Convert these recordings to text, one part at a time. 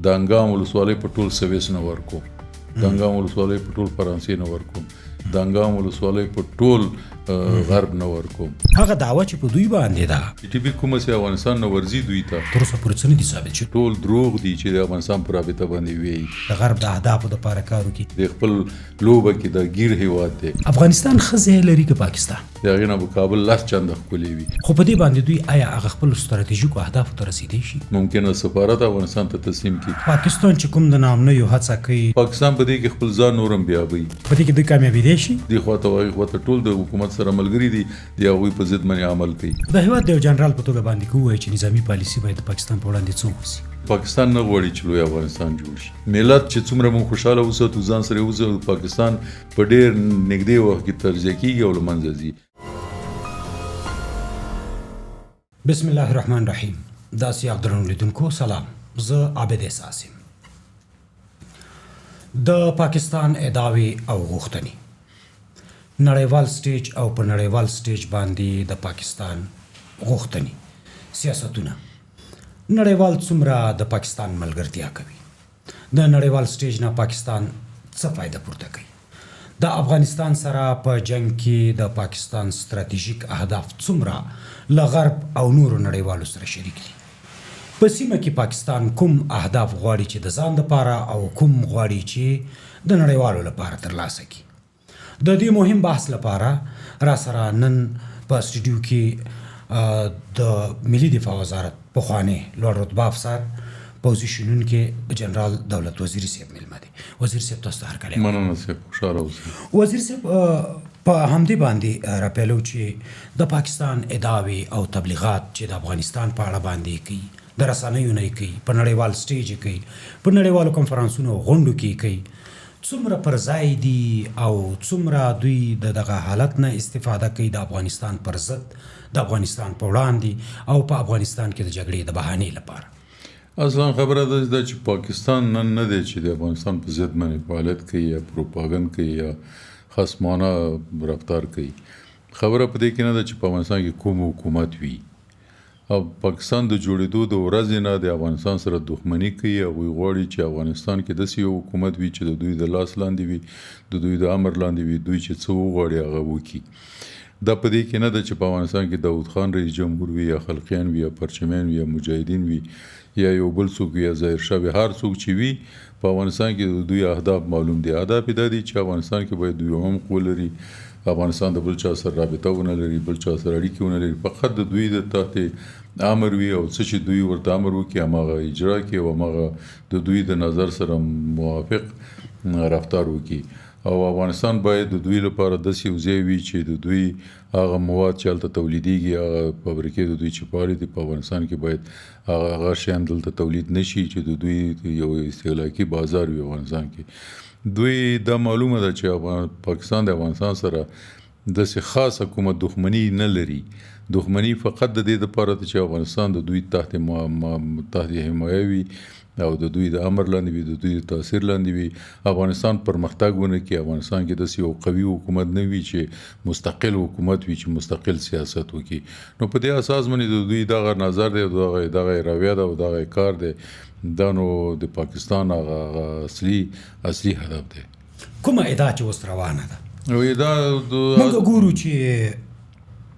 دانګام ولسوالۍ په ټول سویس نه ورکوم، دانګام ولسوالۍ په ټول فرانسې نه ورکوم، دانګام ولسوالۍ په ټول غرب نه ورکوم. هغه دعوه چې په دوی باندې ده، ټي ټي پي کومه چې افغانستان نه ورځي دوی ته تر اوسه پورې څه نه دي ثابت شوي. ټول دروغ دي چې د افغانستان په رابطه باندې وایي. د غرب د اهدافو دپاره کار وکړي. د خپل لوبه کې دا ګیر هیواد دی. افغانستان ښه ځای لري که پاکستان؟ د هغې نه به کابل 10 چنده ښکلی وي. خو په دې باندې دوی آیا هغه خپلو ستراتیژیکو اهدافو ته رسېدی شي؟ ممکنه سفارت افغانستان ته تسلیم کړي. پاکستان چې کوم د ناامنیو هڅه کوي، پاکستان په دې کې خپل ځان نور هم بیابوي. په دې کې دوی کامیابېدی شي؟ دې خواته او هغې خواته ټول د حکومت سره ملګري دي، د هغوی په ضد باندې عمل کوي. د هیواد د یو جنرال په توګه باندې که ووایي چې نظامي پالیسي باید د پاکستان په وړاندې څه ووسي؟ پاکستان نه غواړي چې لوی افغانستان جوړ شي. ملت چې څومره موږ خوشحاله وساتو، ځان سره یې وساتو، پاکستان په ډېر نږدې وخت کې تجزیه کېږي او له منځه ځي. بسم الله الرحمن الرحیم. داسې درنو لیدونکو سلام، زه عابد احساس یم. د پاکستان ادعاوې او غوښتنې، نړیوال سټیج او په نړیوال سټیج باندې د پاکستان غوښتنې، سیاستونه، نړیوال څومره د پاکستان ملګرتیا کوي، د نړیوال سټیج نه پاکستان څه فایده پورته کوي، د افغانستان سره په جنگ کې د پاکستان ستراتیژیک اهداف څومره له غرب او نورو نړیوالو سره شریک دي، په سیمه کې پاکستان کوم اهداف غواړي چې د ځان لپاره او کوم غواړي چې د نړیوالو لپاره ترلاسه کړي. د دې مهم بحث لپاره را سره نن په سټډیو کې د ملي دفاع وزارت پخوانی لوړ رتبه افسر، پوځي شنونکی جنرال دولت وزیري صاحب مېلمه دی. وزیر صاحب، تاسو ته هرکلی. مننه صاحب، خوشحاله اوسئ. وزیر صاحب، په همدې باندې راپیلو چې د پاکستان ادعاوې او تبلیغات چې د افغانستان په اړه باندې کوي، د رسنیو نه یې کوي، په نړیوال سټیج یې کوي، په نړیوالو کنفرانسونو او غونډو کې یې کوي، څومره پر ځای دي او څومره دوی د دغه حالت نه استفاده کوي د افغانستان پر ضد، د افغانستان په وړاندې او په افغانستان کې د جګړې د بهانې لپاره؟ اصلا خبره داسې ده چې پاکستان نن نه دی چې د افغانستان په ضد باندې فعالیت کوي یا پروپاګند کوي یا خصمانه رفتار کوي. خبره په دې کې نه ده چې په افغانستان کې کوم حکومت وي. او پاکستان د جوړېدو د ورځې نه د افغانستان سره دښمني کوي. هغوی غواړي چې افغانستان کې داسې یو حکومت وي چې د دوی د لاس لاندې وي، د دوی د امر لاندې وي، دوی چې څه وغواړي هغه وکړي. دا په دې کې نه ده چې په افغانستان کې داود خان رئیس جمهور وي یا خلقیان وي یا پرچمیان وي یا مجاهدین وي یا یو بل څوک وي یا ظاهر شاه وي، هر څوک چې وي په افغانستان کې د دوی اهداف معلوم دي. اهداف یې دا دي چې افغانستان کې باید دوی عمق ولري، افغانستان د بل چا سره رابطه ونه لري، بل چا سره اړیکې ونه لري، فقط د دوی د تحت امر وي او څه چې دوی ورته امر وکړي هماغه اجرا کړي او هماغه د دوی د نظر سره موافق رفتار وکړي. او افغانستان باید د دوی لپاره داسې یو ځای وي چې د دوی هغه مواد چې هلته تولیدېږي، هغه فابریکې د دوی چې فعالې دي په افغانستان کې باید هغه شیان دلته تولید نه شي چې د دوی یو استهلاکي بازار وي افغانستان کې. دوی دا معلومه ده چې پاکستان د افغانستان سره داسې خاصه کومه دښمني نه لري. دښمني فقط د دې دپاره ده چې افغانستان د دوی تحت حمایه وي او د دوی د امر لاندې وي، د دوی د تاثیر لاندې وي. افغانستان پرمختګ ونه کړي، افغانستان کې داسې یو قوي حکومت نه وي چې مستقل حکومت وي چې مستقل سیاست وکړي. نو په دې اساس باندې د دوی دغه نظر دی، دغه رویه ده او دغه کار دی. دا نو د پاکستان هغه اصلي هدف دی. کومه ادعا چې اوس روانه ده؟ او ادعا موږ ګورو چې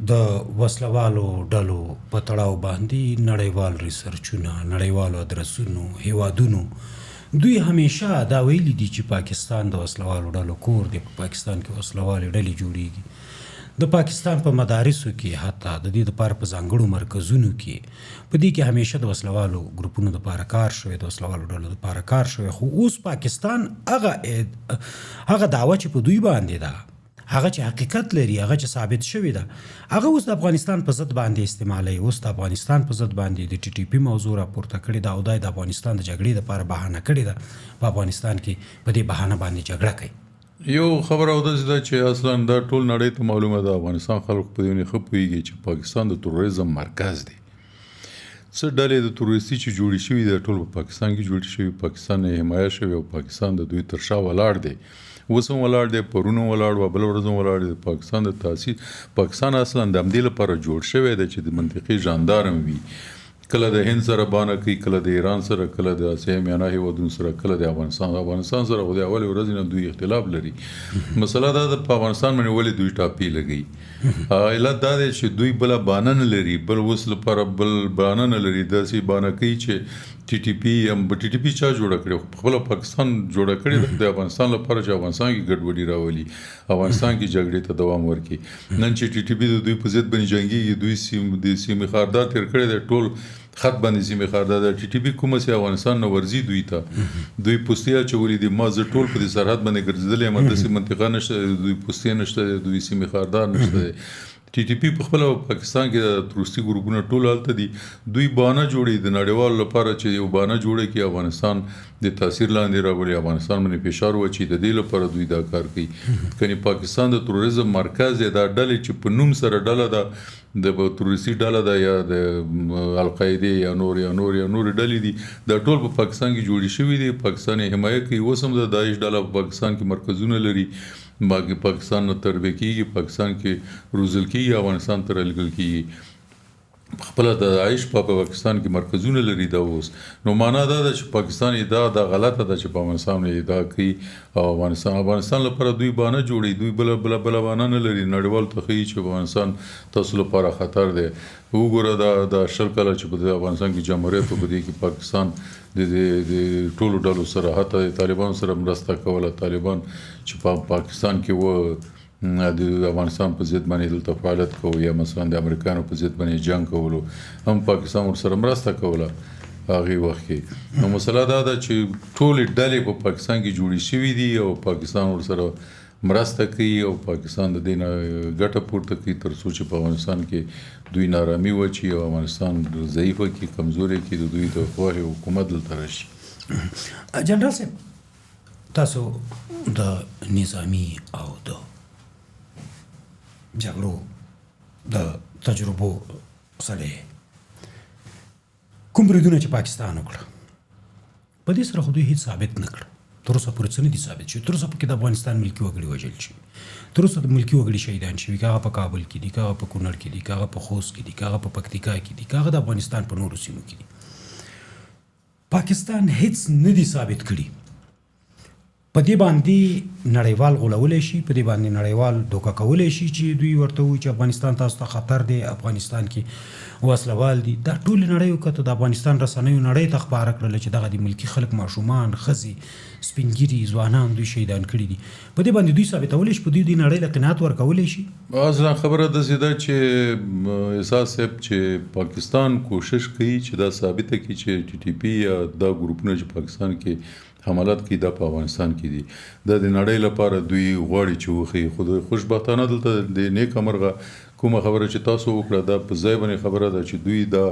د وسلوالو ډلو په تړاو باندې نړیوال ریسرچونه، نړیوالو ادرسونو، هیوادونو دوی همیشه دا ویلي دي چې پاکستان د وسلوالو ډلو کور دی، په پاکستان کې وسلوالې ډلې جوړیږي. د پاکستان په مدارسو کې، حتی د دې دپاره په ځانګړو مرکزونو کې، په دې کې همیشه د وسلوالو ګروپونو دپاره کار شوی، د وسلوالو ډلو دپاره کار شوی. خو اوس پاکستان هغه دعوه چې په دوی باندې ده، هغه چې حقیقت لري، هغه چې ثابت شوې ده، هغه اوس د افغانستان په ضد باندې استعمالوي. اوس د افغانستان په ضد باندې د ټي ټي پي موضوع راپورته کړې ده او دا یې د افغانستان د جګړې دپاره بهانه کړې ده. په افغانستان کې په دې بهانه باندې جګړه کوي. یو خبره او داسې ده چې اصلا دا ټول نړۍ ته معلومه ده، افغانستان خلک په دې باندې ښه پوهېږي چې پاکستان د تروریزم مرکز دی. څه ډلې د تروریستي چې جوړې شوي دي، ټول په پاکستان کې جوړې شوي، پاکستان یې حمایه شوی او پاکستان د دوی تر شا ولاړ دی. اوس هم ولاړ دی، پرون هم ولاړ و، بله ورځ هم ولاړ دی. پاکستان د تاسیس، پاکستان اصلا د همدې لپاره جوړ شوی دی چې د منطقې ژاندارم وي. کله د هند سره بانه کوي، کله د ایران سره، کله د اسیا میانه هیوادونو سره، کله د افغانستان سره خو د اولې ورځې نه دوی اختلاف لري. مسله دا ده په افغانستان باندې ولې دوی ټاپې لګوي؟ علت دا دی چې دوی بله بانه نه لري، بل اوس لپاره بل بانه نه لري، داسې بانه کوي چې ټي ټي پي ټي ټي پي چا جوړه کړې؟ خپله پاکستان جوړه کړې ده د افغانستان لپاره چې افغانستان کې ګډوډي راولي، افغانستان کې جګړې ته دوام ورکړي. نن چې ټي ټي پي د دوی په ضد باندې جنګېږي، دوی د سیمې خاردار تېر کړی دی، ټول خط باندې سیمې خاردار دی. ټي ټي پي کومه چې افغانستان نه ورځي دوی ته، دوی پوستې اچولې دي. ما زه ټول په دې سرحد باندې ګرځېدلی یم، داسې منطقه نشته، دوی پوستې نشته، دوی سیمې خاردار نشته دی. ټي ټي پي په خپله پاکستان کې د تروریستي ګروپونه ټول هلته دي. دوی بانه جوړوي د نړیوالو لپاره چې یو بانه جوړه کړي، افغانستان د تاثیر لاندې راولي، افغانستان باندې فشار واچوي، د دې لپاره دوی دا کار کوي. کني پاکستان د تروریزم مرکز دی. دا ډلې چې په نوم سره ډله ده، د تروریستي ډله ده یا د القاعدې یا نور یا نور یا نورې ډلې دي، دا ټول په پاکستان کې جوړې شوي دي، پاکستان یې حمایه کوي. اوس هم د داعش ډله په پاکستان کې مرکزونه لري، باقي پاکستان نه تربیه کېږي، پاکستان کې روزل کېږي، افغانستان ته رالېږل کېږي. خپله د داعش په پاکستان کې مرکزونه لري دا اوس. نو معنا دا ده چې پاکستان ادعا دا غلطه ده چې په افغانستان یې ادعا کوي او افغانستان لپاره دوی بانه جوړوي، دوی بله بله بله بانه نه لري. نړیوال ته ښيي چې افغانستان تاسو لپاره خطر دی. وګوره دا 20 کاله چې په افغانستان کې جمهوریت و، په دې کې پاکستان د ټولو ډلو سره حتی د طالبانو سره مرسته کوله. طالبان چې په پاکستان کې و د افغانستان په ضد باندې دلته فعالیت کوو یا مثلا د امریکایانو په ضد باندې جنګ کولو، هم پاکستان ورسره مرسته کوله هغې وخت کې. نو مسله دا ده چې ټولې ډلې په پاکستان کې جوړې شوې دي او پاکستان ورسره مرسته کوي او پاکستان د دې نه ګټه پورته کوي تر څو چې په افغانستان کې دوی نارامي واچي او افغانستان ضعیفه کړي، کمزوری کړي، د دوی د خوښې حکومت دلته راشي. جنرال صاحب، تاسو د نظامي او د جګړو د تجربو سره کوم بریدونه چې پاکستان وکړه، په دې سره خو دوی هیڅ ثابت نه کړه، تر اوسه پورې څه نه دي ثابت شوي. تر اوسه پکې د افغانستان ملکي وګړي وژل شوي، تر اوسه د ملکي وګړي شهیدان شوي، که هغه په کابل کې دي، که هغه په کونړ کې دي، که هغه په خوست کې دي، که هغه په پکتیکا کې دي، که هغه د افغانستان په نورو سیمو کې دي. پاکستان هیڅ نه دي ثابت کړي. په دې باندې نړیوال غولولی شي، په دې باندې نړیوال دوکه کولی شي چې دوی ورته ووایي چې افغانستان تاسو ته خطر دی، افغانستان کې وسلوال دي. دا ټولې نړۍ وکته، د افغانستان رسنیو نړۍ ته خپاره کړله چې دغه د ملکي خلک، ماشومان، ښځې، سپین ږیري، ځوانان دوی شهیدان کړي دي. په دې باندې دوی ثابتولی شي، په دوی د نړۍ له قناعت ورکولی شي. اصلا خبره داسې ده چې احساس صاحب چې پاکستان کوشش کوي چې دا ثابته کړي چې ټي ټي پي یا دا ګروپونه چې پاکستان کې حملات کوي دا په افغانستان کې دي، دا د نړۍ لپاره دوی غواړي چې وښيي. خو د خوشبختانه دلته د نیکه مرغه کومه خبره چې تاسو وکړه دا په ځای باندې خبره ده چې دوی دا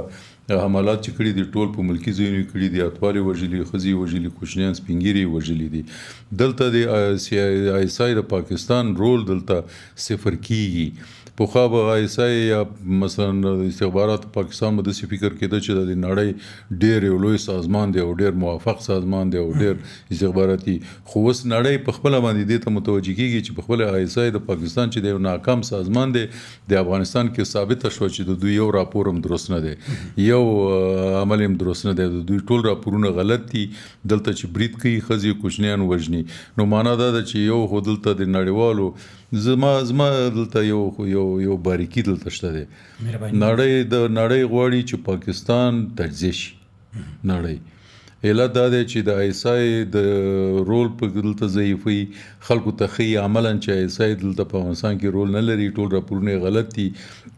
حملات چې کړي دي ټول په ملکي ځایونو کې کړي دي، اطفال یې وژلي، ښځې یې وژلي، کوچنیان، سپین ږیري یې وژلي دي. دلته د آی اس آی د پاکستان رول دلته صفر کیږي. پخوا به آی اس آی یا مثلا استخبارات پاکستان به داسې فکر کېده چې د نړۍ ډېر یو لوی سازمان دی او ډېر موفق سازمان دی او ډېر استخباراتي، خو اوس نړۍ په خپله باندې دې ته متوجه کېږي چې په خپله آی اس آی د پاکستان چې د یو ناکام سازمان دی، د افغانستان کې ثابته شوه چې د دوی یو راپور هم درست نه دی، یو عمل هم درست نه دی، د دوی ټول راپورونه غلط دي. دلته چې برید کوي ښځې کوچنیان وژني. نو معنا دا ده چې یو خو دلته د نړیوالو زما دلته یو باریکي دلته شته دی. نړۍ غواړي چې پاکستان تجزیه شي. نړۍ علت دا دی چې د آی اس آی د رول په دلته ضعیفوي، خلکو ته ښیي عملاً چې آی اس آی دلته په افغانستان کې رول نه لري، ټول راپورونه یې غلط دي،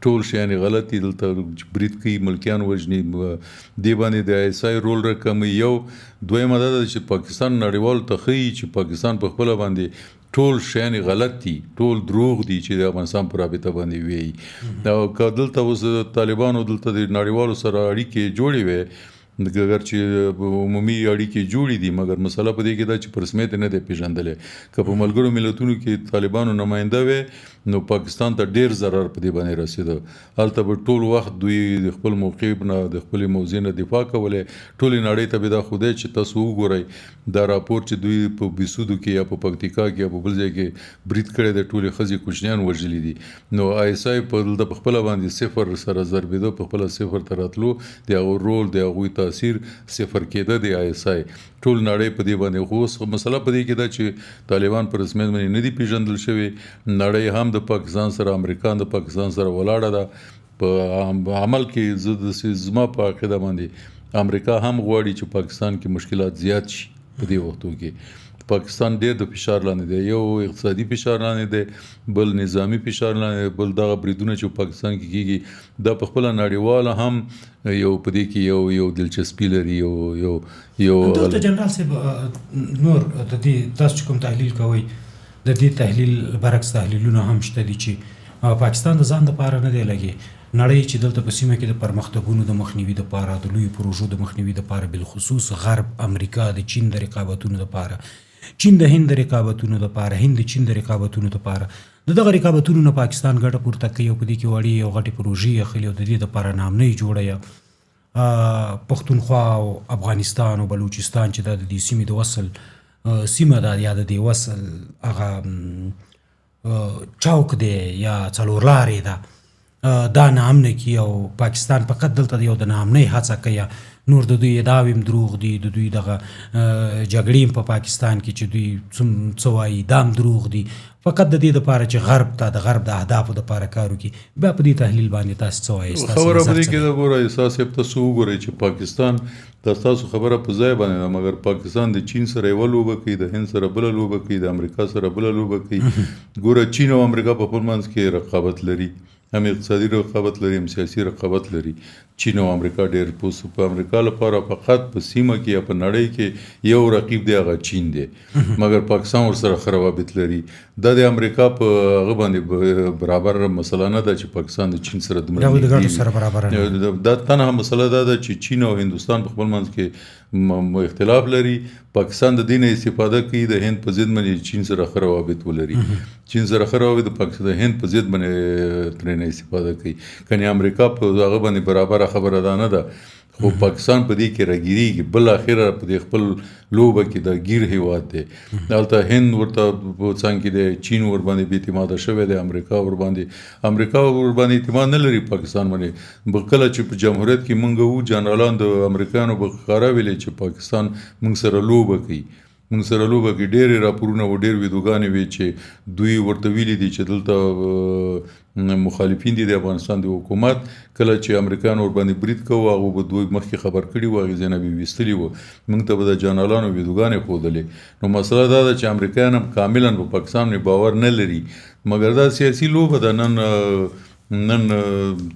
ټول شیان یې غلط دي، دلته برید کوي، ملکیان وژني، دې باندې د آی اس آی رول راکموي. یو دویمه دا ده چې پاکستان نړیوالو ته ښیي چې پاکستان په خپله باندې ټول شیان یې غلط دي، ټول دروغ دي چې د افغانستان په رابطه باندې وایي. او که دلته اوس طالبانو دلته د نړیوالو سره اړیکې جوړې وې، اګر چې عمومي اړیکې جوړې دي، مګر مسله په دې کې ده چې په رسمیت نه دی پېژندلی. که په ملګرو ملتونو کې طالبانو نماینده وی نو پاکستان ته ډیر ضرر په دې باندې رسېده. هلته به ټول وخت دوی د خپل موقع نه، د خپلې موضع نه دفاع کولی. ټولې نړۍ ته به دا ښودی چې تاسو وګورئ دا راپور چې دوی په بیسودو کې یا په پکتیکا کې یا په بل ځای کې برید کړی دی، ټولې ښځې کوچنیان وژلي دي. نو آی اس آی په دلته په خپله باندې صفر سره ضربېده، په خپله صفر ته راتلو، د هغو رول، د هغوی تاثیر صفر کېده د آی اس آی. ټول نړۍ په دې باندې. خو اوس مسله په دې کې ده چې طالبان په رسمیت باندې نه دي پېژندل شوي. نړۍ هم د پاکستان سره، امریکا هم د پاکستان سره ولاړه ده. په عمل کې زما په عقیده باندې امریکا هم غواړي چې پاکستان کې مشکلات زیات شي. په دې وختو کې پاکستان ډیر د فشار لاندې دی، یو اقتصادي فشار لاندې دی، بل نظامی فشار لاندې دی، بل دغه بریدونه چې پاکستان کې کیږي دا په خپله نړیواله هم یو په دې کې یو یو دلچسپي لري، یو یو یو دلته جنرال صاحب نور د دې تاسو چې کوم تحلیل کوئ د دې تحلیل برعکس تحلیلونه هم شته دي چې پاکستان د ځان دپاره نه دی لګي. نړۍ چې دلته په سیمه کې د پرمختګونو د مخنیوي دپاره، د لویو پروژو د مخنیوي دپاره، بالخصوص غرب، امریکا د چین د رقابتونو دپاره، چین د هند د رقابتونو دپاره، هند د چین د رقابتونو دپاره، د دغه رقابتونو نه پاکستان ګټه پورته کوي او په دې کې وړې او غټې پروژې اخلي او د دې دپاره نامنۍ جوړوي. پښتونخوا او افغانستان او بلوچستان چې دا د دې سیمې د وصل سیمه ده یا د دې وصل هغه چوک دی یا څلورلارې ده، دا ناامنه کی او پاکستان فقط دلته یو د ناامنۍ هڅه کوي. نور د دوی ادعاوې هم دروغ دي، د دوی دغه جګړې هم په پاکستان کې چې دوی څه وایي دا هم دروغ دي، فقط د دې دپاره چې غرب ته د غرب د اهدافو دپاره کار وکړي. بیا په دې تحلیل باندې تاسو څه وایئ؟ خبره په دې کې ده، ګوره احساس صاحب، تاسو وګورئ چې پاکستان، دا ستاسو خبره په ځای باندې ده، مګر پاکستان د چین سره یوه لوبه کوي، د هند سره بله لوبه کوي، د امریکا سره بله لوبه کوي. ګوره چین او امریکا په خپل منځ کې رقابت لري، هم اقتصادي رقابت لري، هم سیاسي رقابت لري. چین او امریکا ډېر پوس په امریکا لپاره فقط په سیمه کې یا په نړۍ کې یو رقیب دی، هغه چین دی، مګر پاکستان ورسره ښه روابط لري. دا د امریکا په هغه باندې برابر مسله نه ده چې پاکستان د چین سره دومره نږدې. دا تنها مسله دا ده چې چین او هندوستان په خپل منځ کې اختلاف لري. پاکستان د دې نه استفاده کوي د هند په ضد باندې چین سره ښه روابط ولري، چین سره ښه روابط د پاکستان د هند په ضد باندې ترېنه استفاده کوي. کنې امریکا په هغه باندې برابره خبره دا نه ده، خو پاکستان په دې کې راګیریږي. بالاخره په دې خپل لوبه کې دا ګیر هیواد دی. دلته هند ورته په څنګ کې دی، چین ورباندې بې اعتماده شوی دی، امریکا ورباندې اعتماد نه لري پاکستان باندې. کله چې په جمهوریت کې مونږ وو، جنرالان د امریکایانو به ښکاره ویلې چې پاکستان مونږ سره لوبه کوي، مونږ سره لوبه کې ډېرې راپورونه و، ډېر ویډیوګانې وې چې دوی ورته ویلي دي چې دلته مخالفین دي د افغانستان د حکومت. کله چې امریکایانو ورباندې برید کوو، هغو به دوی مخکې خبر کړي وو، هغې ځای نه به یې ویستلي وو، مونږ ته به د جنرالانو ویډیوګانې ښودلې. نو مسله دا ده چې امریکایان هم کاملا په پاکستان باندې باور نه لري، مګر دا سیاسي لوبه ده. نن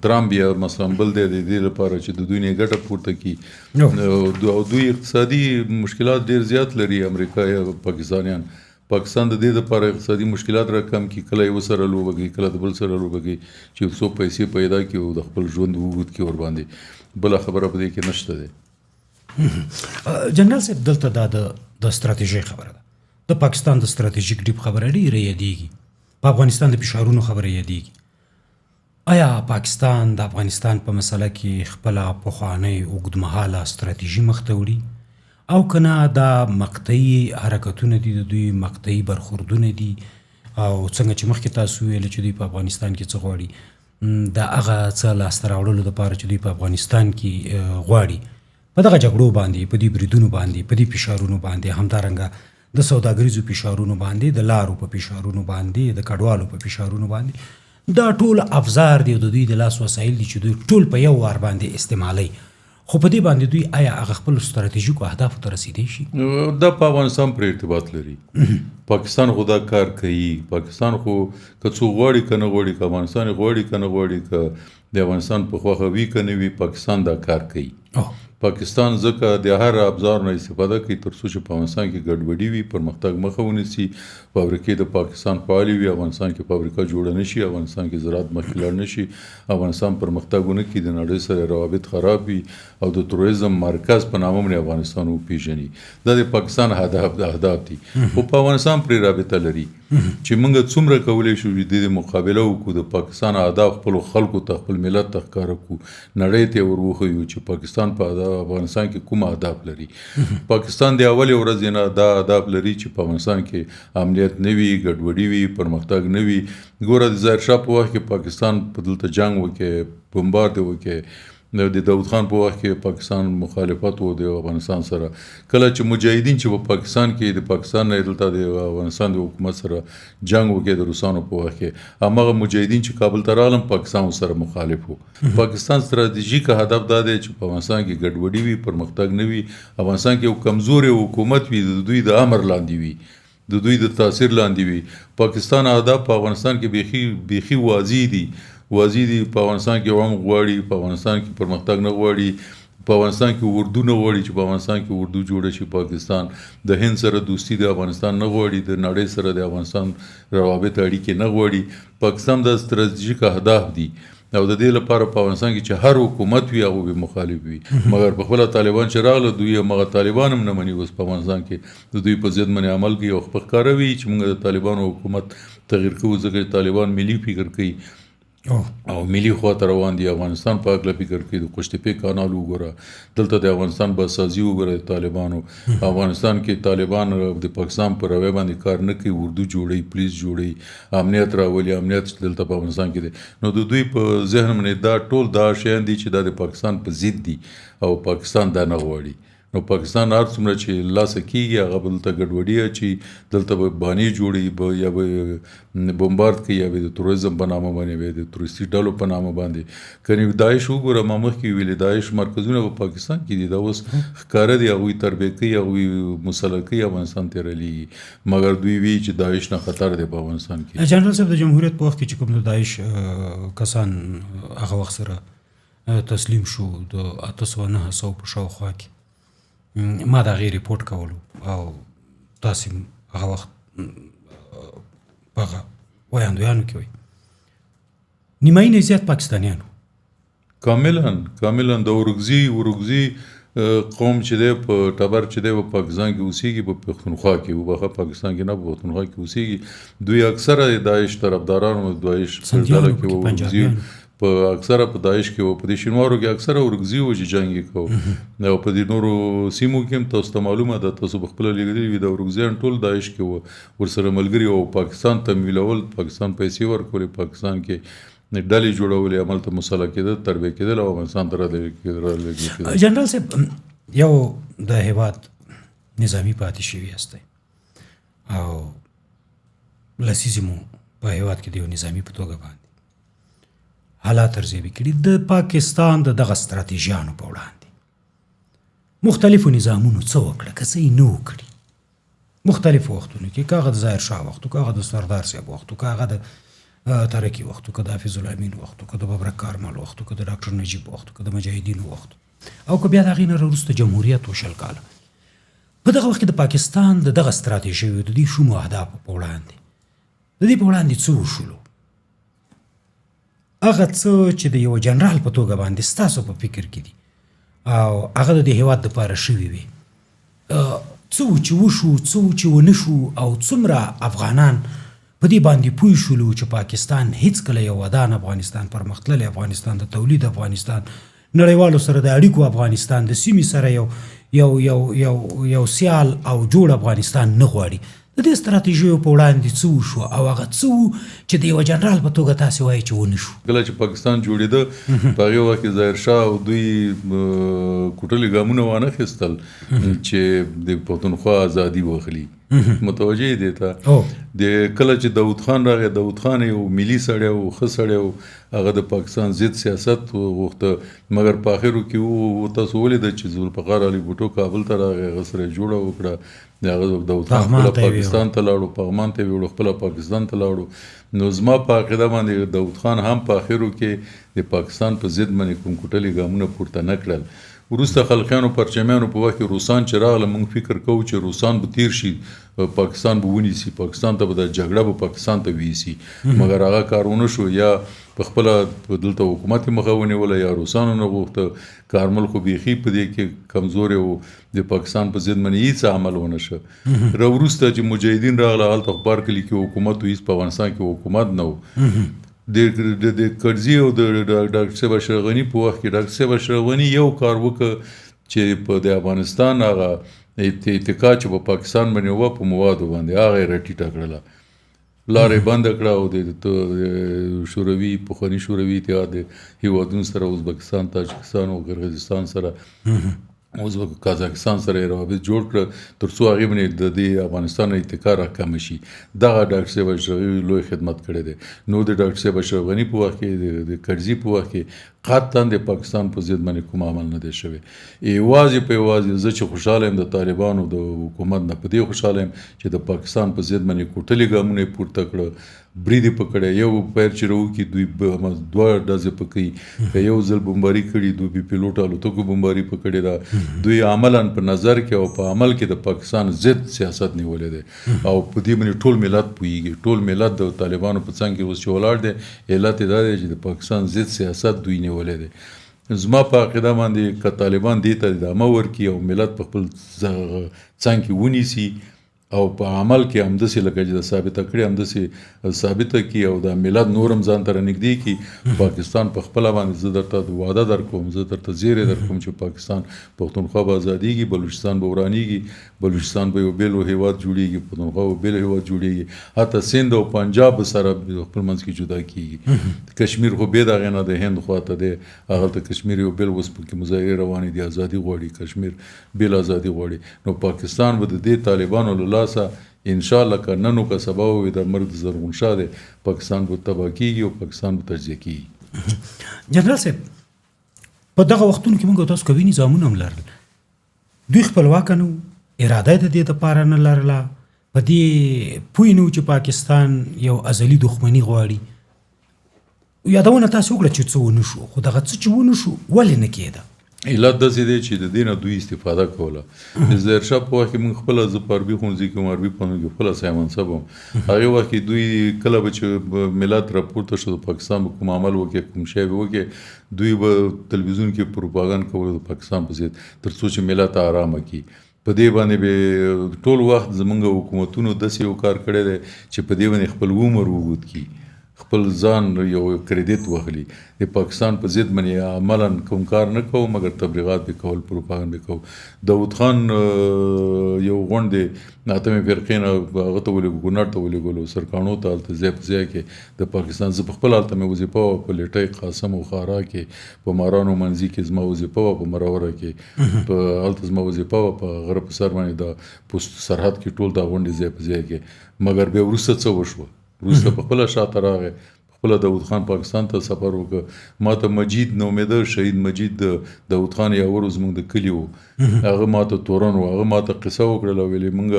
ترامپ یا مثلا بل دی د دې لپاره چې د دوی نه ګټه پورته کړي، او دوی اقتصادي مشکلات ډېر زیات لري امریکا یا پاکستانیان. پاکستان د دې لپاره اقتصادي مشکلات را کم کړي، کله یو سره لوبه کوي، کله د بل سره لوبه کوي چې یو څو پیسې پیدا کړي او د خپل ژوند اوږد کړي ورباندې. بله خبره په دې کې نشته دی. جنرال صاحب، دلته دا د ستراتیژۍ خبره ده، د پاکستان د ستراتیژیک ډیپ خبره ډېره یادېږي، په افغانستان د فشارونو خبره یادېږي. آیا پاکستان د افغانستان په مسله کې خپله پخوانۍ اوږدمهاله ستراتیژي مخته وړي او که نه دا مقطعي حرکتونه دي، د دوی مقطعي برخوردونه دي؟ او څنګه چې مخکې تاسو ویل چې دوی په افغانستان کې څه غواړي، د هغه څه لاسته راوړلو دپاره چې دوی په افغانستان کې غواړي، په دغه جګړو باندې، په دې بریدونو باندې، په دې فشارونو باندې، همدارنګه د سوداګریزو فشارونو باندې، د لارو په فشارونو باندې، د کډوالو په فشارونو باندې، دا ټول افزار دی او د دوی د لاس وسایل دي چې دوی ټول په یو وار باندې استعمالوي. خو په دې باندې دوی آیا هغه خپلو ستراتیژیکو اهدافو ته رسېدی شي؟ دا په افغانستان پرې ارتباط لري. پاکستان خو دا کار کوي. پاکستان خو که څوک غواړي که نه غواړي، که افغانستان غواړي که نه غواړي، که د افغانستان په خوښه وي که نه وي، پاکستان دا کار کوي. پاکستان ځکه د هر ابزار نه استفاده کوي تر څو چې په افغانستان کې ګډوډي وي، پرمختګ مخه ونیسي، فابریکې د پاکستان فعالې وي، افغانستان کې فابریکه جوړه نه شي، افغانستان کې زراعت مخکې لاړ نه شي، افغانستان پرمختګ ونه کړي، د نړۍ سره روابط خراب وي او د تروریزم مرکز په نامه باندې افغانستان وپیژني. دا د پاکستان اهداف دي، خو په افغانستان پرې رابطه لري چې موږ څومره کولی شو چې د دې مقابله وکړو، د پاکستان اهداف خپلو خلکو ته، خپل ملت ته ښکاره کړو، نړۍ ته یې ور وښیو چې پاکستان په افغانستان کې کوم اهداف لري. پاکستان د اولې ورځې نه دا اهداف لري چې په افغانستان کې امنیت نه وي، ګډوډي وي، پرمختګ نه وي. ګوره د ظاهر شاه په وخت کې پاکستان په دلته جنګ وکړي، بمبارد یې وکړي. د داود خان په وخت کې پاکستان مخالفت و د افغانستان سره. کله چې مجاهدین چې په پاکستان کې د پاکستان نه دلته د افغانستان د حکومت سره جنګ وکړي د روسانو په وخت کې، هماغه مجاهدین چې کابل ته راغلم پاکستان سره مخالف وو. پاکستان ستراتیژیک هدف دا دی چې په افغانستان کې ګډوډي وي، پرمختګ نه وي، افغانستان کې یو کمزوری حکومت وي، د دوی د امر لاندې وي، د دوی د تاثیر لاندې وي. پاکستان اهداف په افغانستان کې بیخي واضح دي، واضح دي. په افغانستان کې عمق غواړي، په افغانستان کې پرمختګ نه غواړي، په افغانستان کې اردو نه غواړي چې په افغانستان کې اردو جوړه شي. پاکستان د هند سره دوستي د افغانستان نه غواړي، د نړۍ سره د افغانستان روابط اړیکې نه غواړي. پاکستان د ستراتیژیک اهداف دي او د دې لپاره په افغانستان کې چې هر حکومت وي هغه به مخالف وي. مګر په خپله طالبان چې راغله دوی هماغه طالبان هم نه مني. اوس په افغانستان کې د دوی په ضد باندې عمل کوي او خپل ښکاره وي چې موږ د طالبانو حکومت تغییر کوو، ځکه چې طالبان ملي فکر کوي او ملي خوا ته روان دي، افغانستان په هکله فکر کوي. د قوشتېپې کانال وګوره، دلته د افغانستان بازسازي وګوره د طالبانو. افغانستان کې طالبان د پاکستان په رویه باندې کار نه کوي، اردو جوړوي، پولیس جوړوي، امنیت راولي، امنیت دلته په افغانستان کې دی. نو د دوی په ذهن باندې دا ټول دا شیان دي چې دا د پاکستان په ضد دي او پاکستان دا نه غواړي. نو پاکستان هر څومره چې لاسه کېږي هغه به دلته ګډوډي اچي، دلته به بانې جوړوي، یا به بمبارد کوي، یا به د تروریزم په نامه باندې، به د تروریستي ډلو په نامه باندې. کني داعش وګوره، ما مخکې ویلي داعش مرکزونه په پاکستان کې دي، دا اوس ښکاره دي، هغوی تربیه کوي، هغوی مسلح کوي، افغانستان ته رالیږي. مګر دوی وایي چې داعش نه خطر دی په افغانستان کې. جنرال صاحب، د جمهوریت په وخت کې چې کوم د داعش کسان هغه وخت سره تسلیم شو د 800 900 په شاوخوا کې، ما د هغې رپورټ کولو او تاسې هغه وخت په هغه ویاندویانو کې وئ، نیمایي نه زیات پاکستانیان وو. کاملا د اورکزي قوم چې دی په ټبر چې دی په پاکستان کې اوسېږي، په پښتونخوا کې وبخښه، پاکستان کې نه، په پښتونخوا کې اوسېږي. دوی اکثره د داعش طرفداران وو، داعش په ډله کې وو، اورکزي په اکثره په داعش کې وو، په دې شینوارو کې اکثره اورکزي وو چې جنګ یې کاوه. او په دې نورو سیمو کې هم تاسو ته معلومه ده، تاسو په خپله لیدلي وي، د اورکزیان ټول داعش کې وو، ورسره ملګري وو، پاکستان تمویلول، پاکستان پیسې ورکولې، پاکستان کې ډلې جوړولې، هملته مسلح کېدل، تربیه کېدل او افغانستان ته رالېږل کېدل. جنرال صاحب، یو د هېواد نظامي پاتې شوي یاستئ او لسیزې مو په هېواد کې د یو نظامي په توګه باندې حالات ارزیابي کړي. د پاکستان د دغه ستراتیژیانو په وړاندې مختلفو نظامونو څه وکړه که څه یې نه وکړي مختلفو وختونو کې، که هغه د ظاهر شاه وخت و، که هغه د سردار صاحب وخت و، که هغه د ترکي وخت و، که د حافظ الامین وخت و، که د ببرک کارمل وخت و، که د ډاکټر نجیب وخت و، که د مجاهدینو وخت و، او که بیا د هغې نه راوروسته جمهوریت و 20 کاله. په دغه وخت کې د پاکستان د دغه ستراتیژیو د دې شومو اهدافو په وړاندې، د دې په وړاندې څه وشولو؟ هغه څه چې د یو جنرال په توګه باندې ستاسو په فکر کې دي او هغه د دې هېواد دپاره شوي وي، څه و چې وشو، څه و چې ونه شو، او څومره افغانان په دې باندې پوه شولو چې پاکستان هیڅکله یو ودان افغانستان، پرمختللی افغانستان، د تولید افغانستان، نړیوالو سره د اړیکو افغانستان، د سیمې سره یو یو یو یو یو سیال او جوړ افغانستان نه غواړي. د دې ستراتیژیو په وړاندې څه وشو او هغه څه وو چې د یوه جنرال په توګه تاسې وایئ چې ونه شو؟ کله چې پاکستان جوړېده په هغې وخت کې ظاهر شاه او دوی کوټلي ګامونه وانه خیستل چې د پښتونخوا ازادي واخلي. متوجه دی ته؟ د کله چې داود خان راغی، داود خان یو ملي سړی و، ښه سړی و، هغه د پاکستان ضد سیاست غوښته، مګر په آخرو کې تاسو ولیده چې ذوالفقار علي بوټو کابل ته راغی، هغه سره یې جوړه وکړه، هغه داود خان خپله پاکستان ته لاړو، پغمان ته یې ویوړو، خپله پاکستان ته لاړو. نو زما په عقیده باندې داود خان هم په آخرو کې د پاکستان په ضد باندې کوم کوټلي ګامونه پورته نه کړل. وروسته خلقیانو پرچمیانو په وخت کې روسان چې راغله، موږ فکر کوو چې روسان به تیر شي، پاکستان به ونیسي، پاکستان ته به د جګړه به پاکستان ته ویسي، مګر هغه کار ونه شو. یا په خپله دلته حکومت یې مخه ونیوله یا روسانو نه غوښته. کارمل خو بیخي په دې کې کمزوری و، د پاکستان په ضد باندې هیڅ عمل ونه شو. را وروسته چې مجاهدین راغله، هلته خو بهر کلي کې حکومت و، هیڅ په افغانستان کې حکومت نه و. د کرزي او د ډاکټر صاحب اشرف غني په وخت کې ډاکټر صاحب اشرف غني یو کار وکړ چې په د افغانستان هغه اتکا چې په پاکستان باندې وه په موادو باندې، هغه یې راټیټه کړله، لاره یې بنده کړه او د شوروي پخواني شوروي اتحاد هیوادونو سره، ازبکستان، تاجکستان او قرغیزستان سره، ازبک قزاقستان سره یې روابط جوړ کړل تر څو هغې باندې د دې افغانستان اتکا راکمه شي. دغه ډاکټر صاحب اشرف غني لوی خدمت کړی دی. نو د ډاکټر صاحب اشرف غني په وخت کې، د کرزي په وخت کې قطعا د پاکستان په ضد باندې کوم عمل نه دی شوی. یوازې په یوازې زه چې خوشحاله یم د طالبانو د حکومت نه، په دې خوشحاله یم چې د پاکستان په ضد باندې کوټلي ګامونه یې پورته کړه، برید یې په کړی. یو پیر چې راوکړي دوی دوه ډزې په کوي، که یو ځل بمباري کړي دوی بې پیلوټه الوتکو بمباري په کړې ده. دوی عملاً په نظر کې او په عمل کې د پاکستان ضد سیاست نیولی دی او په دې باندې ټول ملت پوهېږي. ټول ملت د طالبانو په څنګ کې اوس چې ولاړ دی، علت یې دا دی چې د پاکستان ضد سیاست دوی نیولی دی. زما په عقیده باندې که طالبان دې ته ادامه ورکړي او ملت په خپل څنګ کې ونیسي او په عمل کې همداسې لکه چې دا ثابته کړې همداسې ثابته کړي او دا ملت نور هم ځان ته رانږدې کړي، پاکستان په خپله باندې زه درته وعده درکوم، زه درته زیری درکوم چې پاکستان پښتونخوا به ازادېږي، بلوچستان به ورانېږي، بلوچستان به یو بېل هېواد جوړېږي، پښتونخوا به بېل هېواد جوړېږي، حتی سند او پنجاب به سره خپل منځ کې جدا کېږي. کشمیر خو بې د هغې نه د هند خواته دی، هغلته کشمیر یو بېل اوس پکې مظاهرې روانې دي، ازادي غواړي، کشمیر بېل ازادي غواړي. نو پاکستان به د دې طالبانو له لاسه انشاءالله که نن او که سبا وي، دا مرګ د زرغون شاه دی، پاکستان به تباه کېږي او پاکستان به تجزیه کېږي. جنرال صاحب، په دغه وختونو کې موږ تاسو قوي نظامونه هم لرل، دوی خپلواکه نه وو، اراده یې د دې دپاره نه لرله، په دې پوه نه وو چې پاکستان یو ازلي دښمني غواړي. یادونه تاسو وکړه چې څه ونه شو، خو دغه څه چې ونه شو ولې نه کېده؟ علت داسې دی چې د دې نه دوی استفاده کوله. د ظاهرشاه په وخت کې موږ خپله، زه په عربي ښوونځي کې وم، عربي پوهنتون کې خپله صاحب منصب وم. هغې وخت کې دوی کله به چې ملت راپورته شو، د پاکستان به کوم عمل وکړي، کوم شی به وکړي، دوی به تلویزیون کې پروپاګند کولو د پاکستان په ضد، تر څو چې ملت آرامه کړي. په دې باندې به ټول وخت زمونږ حکومتونو داسې یو کار کړی دی چې په دې باندې خپل عمر اوږد کړي، خپل ځان یو کریډیټ واخلي. د پاکستان په ضد باندې عملاً کوم کار نه کوو، مګر تبلیغات به کول، پروپاګند به کوو. داود خان یو غونډې اتمې فرقې نه هغه ته ولېږو، کونړ ته ولېږلو، سرکاڼو ته، هلته ځای په ځای کې د پاکستان. زه په خپله هلته مې وظیفه وه، په لټۍ قاسم او خارا کې، په مارانو منځي کې زما وظیفه وه، په مروره کې په هلته زما وظیفه وه، په غره په سر باندې د پوست سرحد کې ټول دا غونډې ځای په ځای کې. مګر بیا وروسته څه وشوه؟ وروسته په خپله شاته راغی، خپله داود خان پاکستان ته سفر وکړ. ما ته مجید نومېده، شهید مجید د داود خان یاور و، زموږ د کلي و، هغه ما ته تورن و، هغه ما ته قصه وکړله او ویلې موږ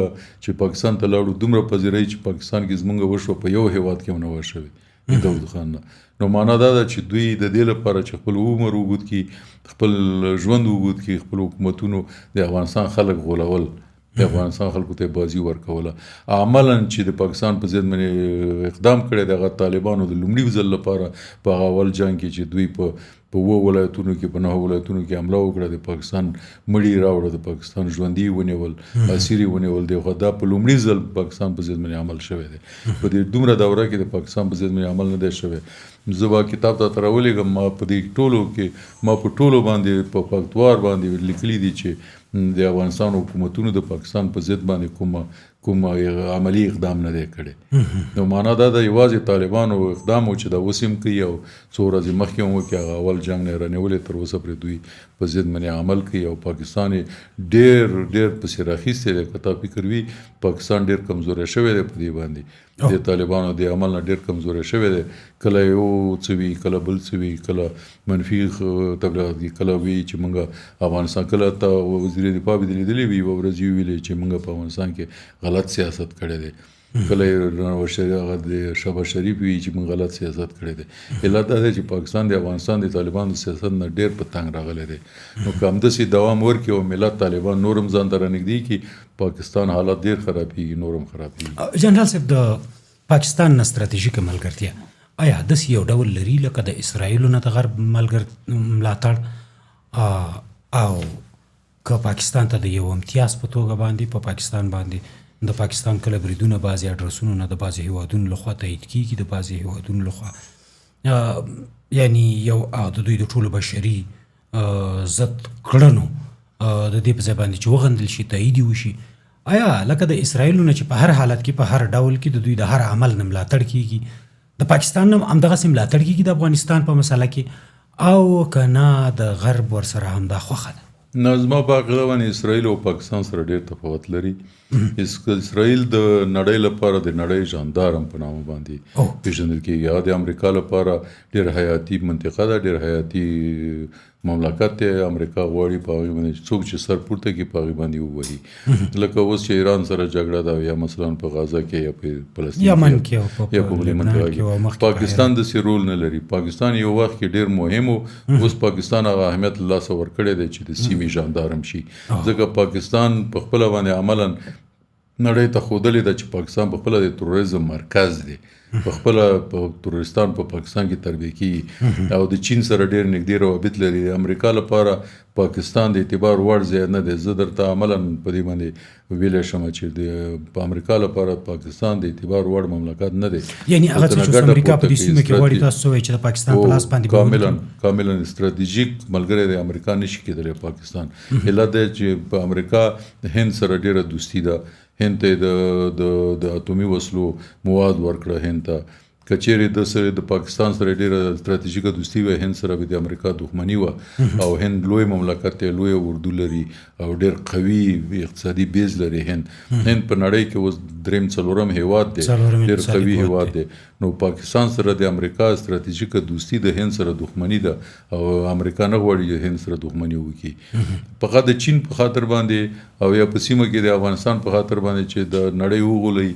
چې پاکستان ته لاړو دومره پذیرایي چې پاکستان کې زموږ وشوه په یو هېواد کې هم نه وه شوې د داود خان نه. نو معنا دا ده چې دوی د دې لپاره چې خپل عمر اوږد کړي، خپل ژوند اوږد کړي، خپل حکومتونو د افغانستان خلک غولول، د افغانستان خلکو ته بازي ورکوله. عملاً چې د پاکستان په ضد باندې اقدام کړی دی، هغه طالبانو د لومړي ځل لپاره په هغه اول جنګ کې چې دوی په اوو ولایتونو کې، په 9 ولایتونو کې حمله وکړه، د پاکستان مړي یې راوړه، د پاکستان ژوندي یې ونیول، اسیر یې ونیول دی. خو دا په لومړي ځل پاکستان په ضد باندې عمل شوی دی. په دې دومره دوره کې د پاکستان په ضد باندې عمل نه دی شوی. زه به کتاب ته راولېږم، ما په دې ټولو کې، ما په ټولو باندې په پښتوار باندې لیکلي دي چې د افغانستان حکومتونو د پاکستان په ضد باندې کوم عملي اقدام نه دی کړی. نو معنا دا ده یوازې طالبانو اقدام و چې دا اوس هم کوي او څو ورځې مخکې هم وکړي، هغه اول جنګ نه یې رانیولې تر اوسه پرې دوی په ضد باندې عمل کوي او پاکستان یې ډېر ډېر پسې راخیستی دی. که تا فکر وي پاکستان ډېر کمزوری شوی دی په دې باندې، د طالبانو د عمل نه ډېر کمزوری شوی دی. کله یو څه وي، کله بل څه وي، کله منفي تبلیغات وي، کله وي چې موږ افغانستان، کله ته وزیر دفاع به لیدلی وي، یوه ورځ یې وویلې چې موږ په افغانستان کې غلط سیاست کړی دی. کله هغه د شهباز شریف وي چې موږ غلط سیاست کړی دی. علت دا دی چې پاکستان د افغانستان د طالبانو سیاست نه ډېر په تنګ راغلی دی. نو که همداسې دوام ورکړي او ملت طالبان نور هم ځان ته رانږدې کړي، پاکستان حالت ډېر خرابېږي، نور هم خرابېږي. جنرال صاحب، د پاکستان نه ستراتیژیکه ملګرتیا آیا داسې یو ډول لري لکه د اسراییلو نه د غرب ملاتړ، او که پاکستان ته د یو امتیاز په توګه باندې په پاکستان باندې د پاکستان کله بریدونه بعضې اډرسونو نه د بعضې هیوادونو لخوا تایید کیږي، د بعضې هیوادونو لخوا یعنی یو د دوی د ټولو بشري ضد کړنو د دې په ځای باندې چې وغندل شي، تایید یې وشي، آیا لکه د اسراییلو نه چې په هر حالت کې په هر ډول کې د دوی د هر عمل نه ملاتړ کیږي، د پاکستان نه همدغسې ملاتړ کیږي د افغانستان په مسله کې، او که نه د غرب ورسره همدا خوښه ده؟ نه، زما په عقیده باندې اسرائیل او پاکستان سره ډېر تفاوت لري. اسرائیل د نړۍ لپاره د نړۍ ژاندارم په نامه باندې پېژندل کېږي. هغه د امریکا لپاره ډېر حیاتي منطقه ده، ډېر حیاتي مملکت دی. امریکا غواړي په هغې باندې څوک چې سر پورته کړي په هغې باندې ووهي. لکه اوس چې ایران سره جګړه ده، یا مثلا په غزه کې یا په فلسطین کې یا په بلې منطقه کې، پاکستان داسې رول نه لري. پاکستان یو وخت کې ډېر مهم و، اوس پاکستان هغه اهمیت له لاسه ورکړی دی چې د سیمې ژاندارم شي. ځکه پاکستان په خپله باندې عملاً نړۍ ته ښودلې ده چې پاکستان په خپله د تروریزم مرکز دی، په خپله تروریستان په پاکستان کې تربیه کېږي او د چین سره ډېر نږدې روابط لري. د امریکا لپاره پاکستان د اعتبار وړ ځای نه دی. زه درته عملاً په دې باندې ویلی شم چې د امریکا لپاره پاکستان د اعتبار وړ مملکت نه دی. یعنی هغه څه چې امریکا په دې سیمه کې غواړي، تاسو څه وایئ چې د پاکستان په لاس باندې کاملاً ستراتیژیک ملګری دی امریکا نشي کېدلی پاکستان. علت دی چې په امریکا هند سره ډېره دوستي ده، هند ته د اتومي وسلو مواد ورکړه هند ته. که چیرې د سره د پاکستان سره ډېره ستراتیژیکه دوستي وه، هند سره به د امریکا دښمني وه. او هند لوی مملکت دی، لوی اردو لري او ډېر قوي اقتصادي بیز لري. هند په نړۍ کې اوس دریم څلورم هیواد دی، ډېر قوي هیواد دی. نو پاکستان سره د امریکا ستراتیژیکه دوستي د هند سره دښمني ده او امریکا نه غواړي چې هند سره دښمني وکړي. فقط د چین په خاطر باندې او یا په سیمه کې د افغانستان په خاطر باندې چې د نړۍ وغولوي،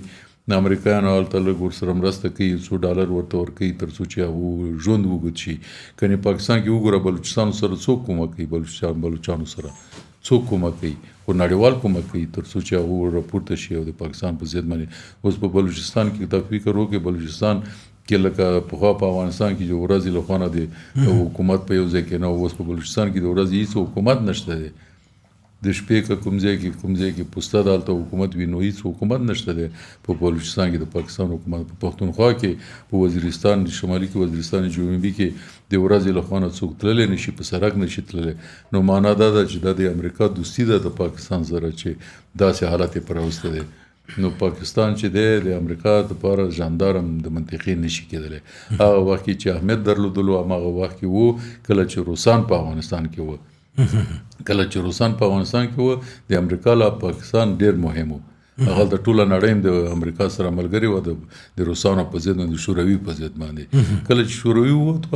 د امریکایانو هلته لږ ورسره مرسته کوي، څو ډالر ورته ورکوي تر څو چې هغه ژوند اوږد شي. کنې پاکستان کې وګوره، بلوچستان سره څوک کومک کوي؟ بلوچانو سره څوک کومک کوي؟ خو نړیوال کومک کوي تر څو چې هغه راپورته شي او د پاکستان په ضد باندې. اوس په بلوچستان کې دا فکر وکړي، بلوچستان کې لکه پخوا په افغانستان کې چې ورځې له خوا نه د حکومت په یو ځای کې نه، اوس په بلوچستان کې د ورځې هېڅ حکومت نشته دی. د شپې که کوم ځای کې پوسته ده هلته حکومت وي، نو هېڅ حکومت نشته دی په بلوچستان کې د پاکستان حکومت. په پښتونخوا کې، په وزیرستان شمالي کې، وزیرستان جنوبي کې د ورځې له خوا نه څوک تللی نه شي، په سړک نه شي تللی. نو معنا دا ده چې دا د امریکا دوستي ده د پاکستان سره چې داسې حالت یې پر راوستی دی. نو پاکستان چې دی د امریکا دپاره ژاندارم د منطقې نشي کېدلی. هغه وخت کې چې اهمیت درلودلو هماغه وخت کې و کله چې روسان په افغانستان کې و. کله چې روسان په افغانستان کې و، د امریکا له پاکستان ډېر مهم و. هغه د ټوله نړۍ هم د امریکا سره ملګرې وه، د روسانو په ضد، د شوروي په ضد باندې. کله چې شوروي ووت،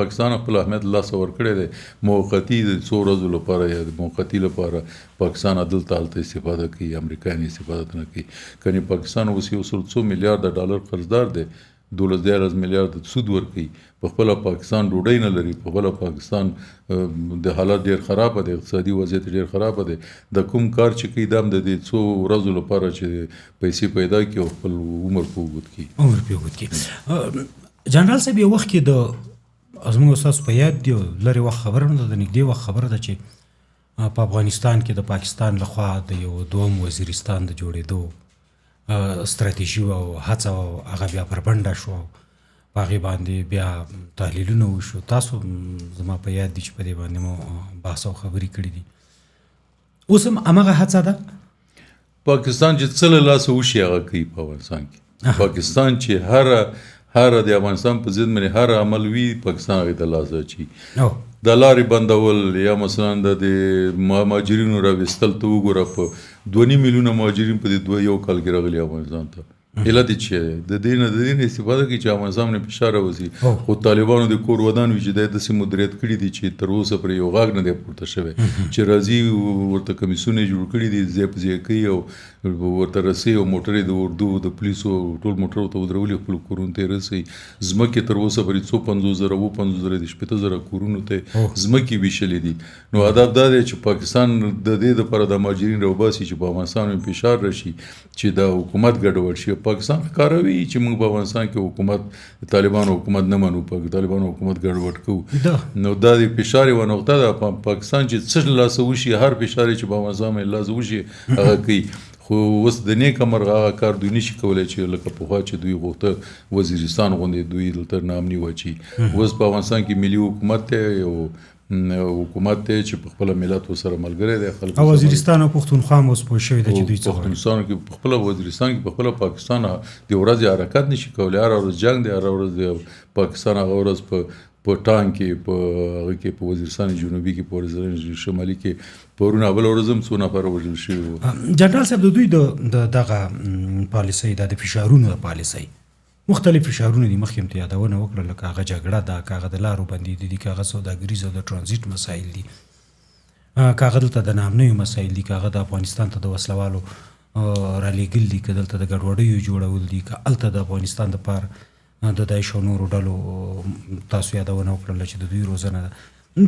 پاکستان خپل اهمیت له لاسه ورکړی دی. موقتي د څو ورځو لپاره یا د موقتي لپاره پاکستان دلته هلته استفاده کوي، امریکایان استفاده نه کوي. کنې پاکستان اوس یو سل څو میلیارده ډالر قرضدار دی، 12 13 میلیارده سود ورکوي. په خپله پاکستان ډوډۍ نه لري، په خپله پاکستان د حالت ډېر خرابه دی، اقتصادي وضعیت ډېر خرابه دی. د کوم کار چې کوي دا هم د دې څو ورځو لپاره چې پیسې پیدا کړي او خپل عمر په اوږد کړي. عمر په اوږد کړي. جنرال صاحب، یو وخت کې د زموږ ستاسو په یاد دی، لرې وخت خبره نه ده، د نږدې وخت خبره ده چې په افغانستان کې د پاکستان لخوا د یو دوم وزیرستان د جوړېدو ستراتیژي او هڅه او هغه بیا بربنډه شو، په هغې باندې بیا تحلیلونه وشو. تاسو زما په یاد دي چې په دې باندې مو بحث او خبرې کړې دي. اوس هم هماغه هڅه ده؟ پاکستان چې څه له لاسه وشي هغه کوي په افغانستان کې. پاکستان چې هره د افغانستان په ضد باندې هر عمل وي، پاکستان هغې ته لاس اچوي. د لارې بندول یا مثلا د دې مهاجرینو راویستل، ته وګوره په 2.5 میلیونه مهاجرین په دې یو کال کې راغلي افغانستان ته. علت یې چې د دې نه استفاده کوي چې افغانستان باندې فشار راوځي. خو طالبانو د کور ودان وي چې دا داسې مدیریت کړي دي چې تر اوسه پرې یو غږ نه دی پورته شوی، چې راځي ورته کمیسیون یې جوړ کړي دي، ځای په ځای کوي او ورته رسي او موټر یې د اردو د پولیسو ټول موټر ورته ودرولي، خپلو کورونو ته یې رسوي. ځمکې تر اوسه پورې څو 50,000 57,000 د 60,000 کورونو ته ځمکې ویشلې دي. نو هدف دا دی چې پاکستان د دې لپاره د مهاجرین راوباسي چې په افغانستان باندې فشار راشي چې دا حکومت ګډوډ شي. پاکستان ښکاروي چې موږ په افغانستان کې حکومت طالبانو حکومت نه منو، طالبانو حکومت ګډوډ کوو. نو دا د فشار یوه نقطه ده. پاکستان چې څه لاسه وشي، هر فشار چې په افغانستان باندې لاسه وشي هغه کوي. خو اوس د نیکه مرغه هغه کار دوی نشي کولی چې لکه پخوا چې دوی غوښته وزیرستان غوندې دوی دلته ناامني واچي. اوس په افغانستان کې ملي حکومت دی، یو حکومت دی چې په خپله ملت ورسره ملګری دی، خلک او وزیرستان او پښتونخوا هم اوس پوه شوي ده چې دوی څه غواړي. پښتونستان کې په خپله وزیرستان کې په خپله پاکستان د ورځې حرکت نشي کولی، هره ورځ جنګ دی، هره ورځ د پاکستان هغه ورځ په ټانک کې، په هغه کې، په وزیرستان جنوبي کې، په وزیرستان شمالي کې پرون بله ورځ هم څو نفره وژل شوي وو. جنرال صاحب، د دوی د دغه پالیسۍ، د فشارونو د پالیسۍ مختلف فشارونه دي، مخکې هم ته یادونه وکړه، لکه هغه جګړه ده، که هغه د لارو بندېدل دي، که هغه سوداګریز او د ترانزیټ مسایل دي، که هغه دلته د ناامنیو مسایل دي، که هغه د افغانستان ته د وسلهوالو رالېږل دي، که دلته د ګډوډیو جوړول دي، که هلته د افغانستان دپاره د داعش او نورو ډلو تاسو یادونه وکړله چې د دوی روزنه ده.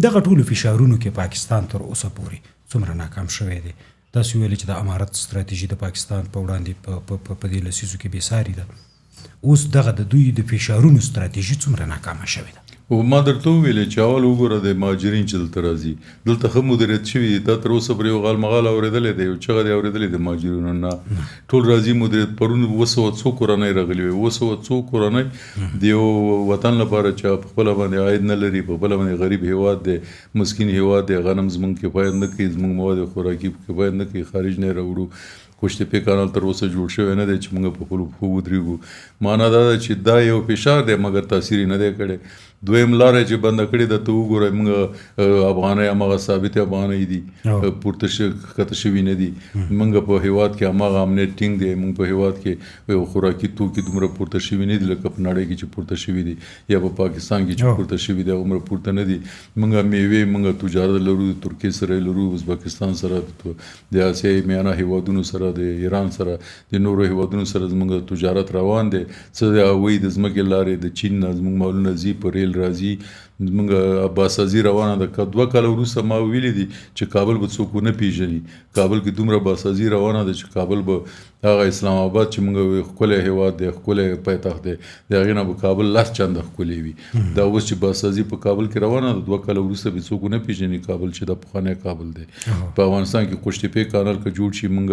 دغه ټولو فشارونو کې پاکستان تر اوسه پورې څومره ناکام شوی دی؟ تاسو ویلې چې د امارت ستراتیژي د پاکستان په وړاندې په دې لسیزو کې بې ساري ده. اوس دغه د دوی د فشارونو ستراتیژي څومره ناکامه شوې ده؟ او ما درته وویلې چې اول وګوره د مهاجرین چې دلته راځي، دلته ښه مدیریت شوي دي. تا تر اوسه پورې یو غالمغال اورېدلی دی، یو چغه دی اورېدلې د مهاجرینو؟ نه، ټول راځي مدیریت. پرون 700 څو کورنۍ راغلي وې، 700 څو کورنۍ د یو وطن لپاره چې په خپله باندې عاید نه لري، په خپله باندې غریب هیواد دی، مسکین هیواد دی، غنم زموږ کفایت نه کوي، زموږ مواد خوراکي کفایت نه کوي، خارج نه راوړو. قوشتېپې کانال تر اوسه جوړ شوی نه دی چې موږ په خپلو پښو ودرېږو. معنا دا ده چې دا یو فشار دی مګر تاثیر یې نه دی کړی. دویم لاره چې بنده کړې ده، ته وګوره موږ افغانۍ هماغه ثابتې افغانۍ دي، پورته ښکته شوي نه دي. موږ په هیواد کې هماغه امنیت ټینګ دی، موږ په هیواد کې خوراکي توکي دومره پورته شوي نه دي لکه په نړۍ کې چې پورته شوي دي، یا په پاکستان کې چې پورته شوي دي هغومره پورته نه دي. موږ میوې، موږ تجارت لرو، د ترکیې سره لرو، ازبکستان سره، د اسیايي میانه هیوادونو سره، د ایران سره، د نورو هیوادونو سره زموږ تجارت روان دی. څه د هغوی د ځمکې لارې د چین نه زموږ مالونه ځي، په ریل راځي، زموږ باسازي روانه ده. که 2 کاله وروسته ما ویلي دي چې کابل به څوک ونه پېژني، کابل کې دومره باسازي روانه ده چې کابل به هغه اسلام آباد چې موږ وایو ښکلی هیواد دی، ښکلی پایتخت دی، د هغې نه به کابل 10 چنده ښکلی وي. دا اوس چې باسازي په کابل کې روانه ده، 2 کاله وروسته به څوک ونه پېژني کابل چې دا پخوانی کابل دی. په افغانستان کې قوشتېپې کانال که جوړ شي، موږ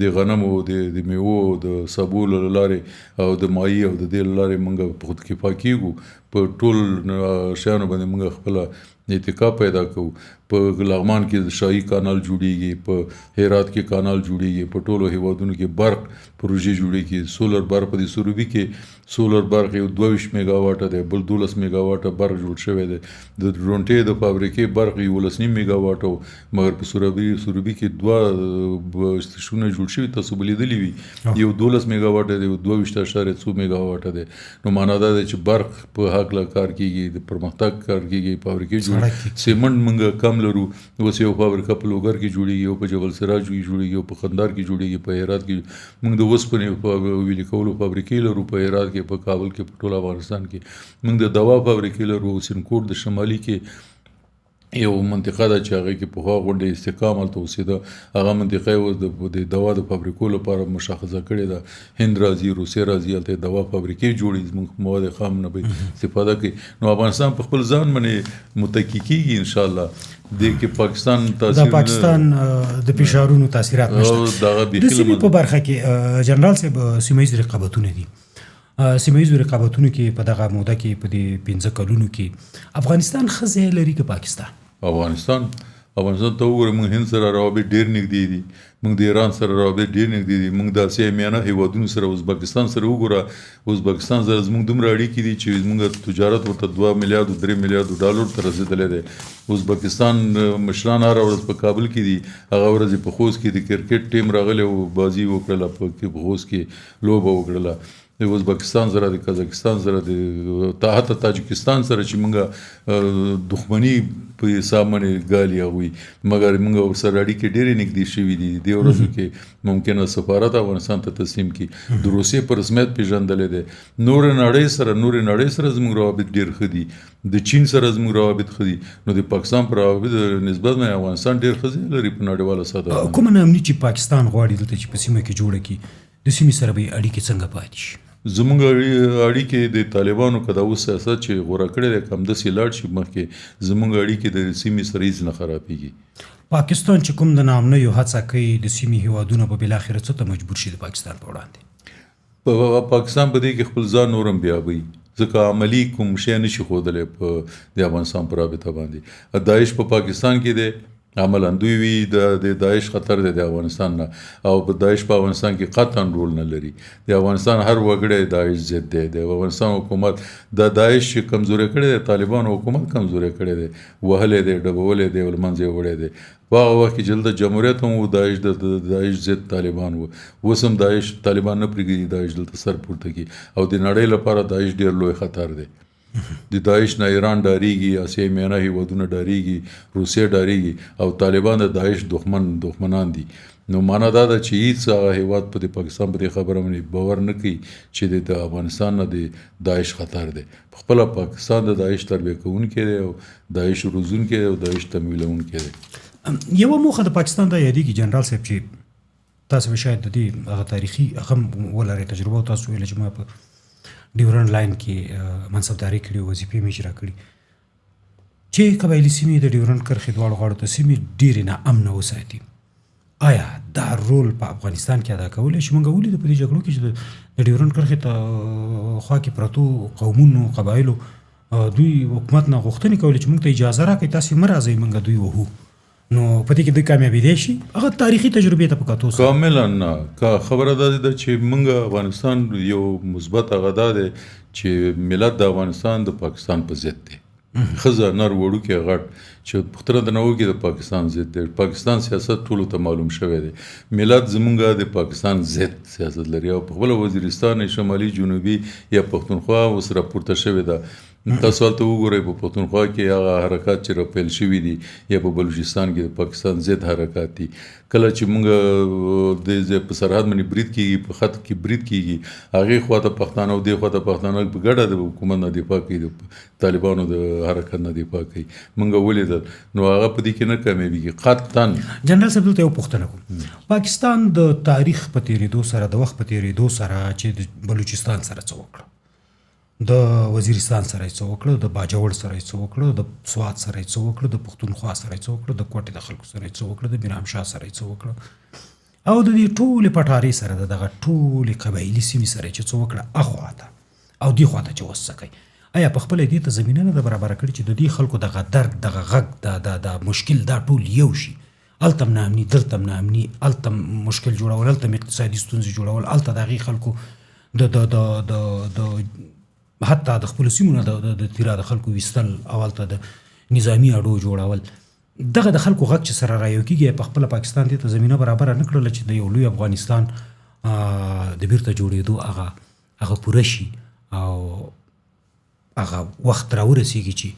د غنمو، د میوو، د سبو له لارې او د ماهي او د دې له لارې موږ په خودکفا کېږو. په ټول شیانو باندې موږ خپله اتکا پیدا کوو. په لغمان کې شاهي کانال جوړیږي، په هرات کې کانال جوړیږي، په ټولو هیوادونو کې برق پروژې جوړیږي. سولر برق په دې سروبي کې سولر برق یو 22 میګاواټه دی، بل 12 میګاواټه برق جوړ شوی دی. د ډرونټې د فابریکې برق یولس نیم میګاواټه و، مګر په سروبي کې 2 استشونه جوړ شوي، تاسو به لیدلي وي. یو 12 میګاواټه دی، یو دوه ویشت اعشاریه څو میګاواټه دی. نو معنا دا ده چې برق په هکله کار کیږي، د پرمختګ کار کیږي، فابریکې جوړ سړک کې. سیمنټ موږ کم لرو، اوس یو فابریکه په لوګر کې جوړیږي، یو په جبل سراج کې جوړیږي، یو په قندهار کې جوړیږي، په هرات کې. موږ د اوسپنې ویلي کولو فابریکې لرو په هرات کې، په کابل کې، په ټول افغانستان کې. موږ د دوا فابریکې لرو. سینکوټ د شمالي کې یو منطقه ده چې هغې کې پخوا غونډې استحکام هلته اوسېده، هغه منطقه یې اوس د دوا د فابریکو لپاره مشخصه کړې ده. هند راځي، روسیه راځي، هلته یې دوا فابریکې جوړې، زموږ مواد خام نه به استفاده کوي. نو افغانستان په خپل ځان باندې متکي کېږي انشاءالله. دې کې پاکستان تاثیر د پاکستان د فشارونو تاثیرات نشته. او دغه بیخي د سیمې له په برخه کې جنرال صاحب، سیمه ییز رقابتونه دي. سیمه ییزو رقابتونو کې په دغه موده کې، په دې 5 کلونو کې افغانستان ښه ځای لري که پاکستان؟ افغانستان افغانستان ته وګورئ، موږ هند سره روابط ډېر نږدې دي، موږ د ایران سره روابط ډېر نږدې دي، موږ د اسیا میانه هیوادونو سره، ازبکستان سره وګوره، ازبکستان سره زموږ دومره اړیکې دي چې زموږ تجارت ورته 2 میلیارډو 3 میلیارډو ډالر ته رسېدلی دی. ازبکستان مشران هره ورځ په کابل کې دي، هغه ورځ په خوست کې د کرکټ ټیم راغلی و، بازي وکړله، په خوست کې لوبه وکړله. د ازبکستان سره، د قزاقستان سره، د حتی تاجکستان سره چې موږ دښمني په حساب باندې ګالي هغوی، مګر موږ ورسره اړیکې ډېرې نږدې شوې دي. دې ورځو کې ممکنه سفارت افغانستان ته تسلیم کړي، د روسیې په رسمیت پېژندلی دی. نورې نړۍ سره زموږ روابط ډېر ښه دي، د چین سره زموږ روابط ښه دي. نو د پاکستان پر روابط نسبت باندې افغانستان ډېر ښه ځای لري په نړیواله سطح. کومه ناامني چې پاکستان غواړي دلته چې په سیمه کې جوړه کړي، د سیمې سره به یې اړیکې څنګه پاتې شي؟ زموږ اړیکې د طالبانو که دا اوس سیاست چې غوره کړی دی، که همداسې لاړ شي مخکې، زموږ اړیکې د سیمې سره هېڅ نه خرابېږي. پاکستان چې کوم د ناامنیو هڅه کوي، د سیمې هیوادونه به بالاخره څه ته مجبور شي د پاکستان په وړاندې؟ پاکستان په دې کې خپل ځان نور هم بیابوي، ځکه عملي کوم شی نه شي ښودلی په د افغانستان په رابطه باندې. داعش په پاکستان کې دی، عملاً دوی وي د داعش خطر دی د افغانستان نه، او په داعش په افغانستان کې قطعاً رول نه لري. د افغانستان هر وګړی داعش ضد دی. د افغانستان حکومت د داعش چې کمزوری کړی دی، طالبانو حکومت کمزوری کړی دی، وهلی دی، ډبولی دی او له منځه یې وړی دی. په هغه وخت کې چې دلته جمهوریت هم و، داعش د داعش ضد طالبان و. اوس هم داعش طالبان نه پرېږدي داعش دلته سر پورته کړي، او د نړۍ لپاره داعش ډېر لوی خطر دی. د داعش نه ایران ډاریږي، اسیایي میانه هیوادونه ډاریږي، روسیه ډاریږي، او طالبان د داعش دښمنان دي. نو معنا دا ده چې هیڅ هغه هیواد په د پاکستان په دې خبره باندې باور نه کوي چې د افغانستان نه د داعش خطر دی. په خپله پاکستان د داعش تربیه کوونکی دی، او داعش روزونکی دی، او داعش تمویلونکی دی. یوه موخه د پاکستان دا یادېږي جنرال صاحب، چې تاسو به شاید د دې هغه تاریخي هغه هم ولرئ تجربه، او تاسو ویل چې ما په ډیورنډ لاین کې منصبداري کړې، وظیفې مې اجرا کړي، چې قبایلي سیمې د ډیورنډ کرښې دواړو غاړو ته سیمې ډېرې ناامنه وساتي. آیا دا رول په افغانستان کې ادا کولی شي؟ موږ ولیدو په دې جګړو کې چې د ډیورنډ کرښې ته خوا کې پرتو قومونو قبایلو دوی حکومت نه غوښتنې کولې چې موږ ته اجازه راکړئ، تاسې مه راځئ، موږ دوی وهو. نو په دې کې دوی کامیابېدی شي؟ هغه تاریخي تجربې ته په کتو سره. کاملا نه. که خبره داسې ده چې موږ افغانستان یو مثبت هغه دا دی چې ملت د افغانستان د پاکستان په ضد دی، ښځه نر وړوکی غټ چې پوښتنه درنه وکړي د پاکستان ضد دی. پاکستان سیاست ټولو ته معلوم شوی دی. ملت زمونږ د پاکستان ضد سیاست لري، او په خپله وزیرستان شمالي جنوبي یا پښتونخوا اوس راپورته شوې ده. تاسو هلته وګورئ په پښتونخوا کې هغه حرکات چې راپیل شوي دي، یا په بلوچستان کې د پاکستان ضد حرکات دي. کله چې موږ د ځای په سرحد باندې برید کېږي، په خط کې برید کېږي، هغې خوا ته پښتانه او دې خوا ته پښتانه په ګډه د حکومت نه دفاع کوي، د طالبانو د حرکت نه دفاع کوي. موږ ولیدل، نو هغه په دې کې نه کامیابېږي قطعاً. جنرال صاحب دلته یو پوښتنه کوم. پاکستان د تاریخ په تېرېدو سره، د وخت په تېرېدو سره چې د بلوچستان سره څه وکړه، د وزیرستان سره یې څه وکړه، د باجوړ سره یې څه وکړه، د سوات سره یې څه وکړه، د پښتونخوا سره یې څه وکړه، د کوټې د خلکو سره یې څه وکړه، د میرامشاه سره یې څه وکړه، او د دې ټولې پټارې سره، د دغه ټولې قبایلي سیمې سره یې چې څه وکړه، اخوا ته او دې خوا ته چې اوس څه کوي، آیا په خپله دې ته زمینه نه ده برابره کړې چې د دې خلکو دغه درد، دغه غږ، دا مشکل، دا ټول یو شي؟ هلته هم ناامني، دلته هم ناامني، هلته هم مشکل جوړول، هلته هم اقتصادي ستونزې جوړول، هلته د هغې خلکو د حتی د خپلو سیمو نه د تیرا د خلکو ویستل او هلته د نظامي اډو جوړول، دغه د خلکو غږ چې سره رایو کېږي، په خپله پاکستان دې ته زمینه برابره نه کړله چې د یو لوی افغانستان د بیرته جوړېدو هغه پوره شي او هغه وخت راورسېږي چې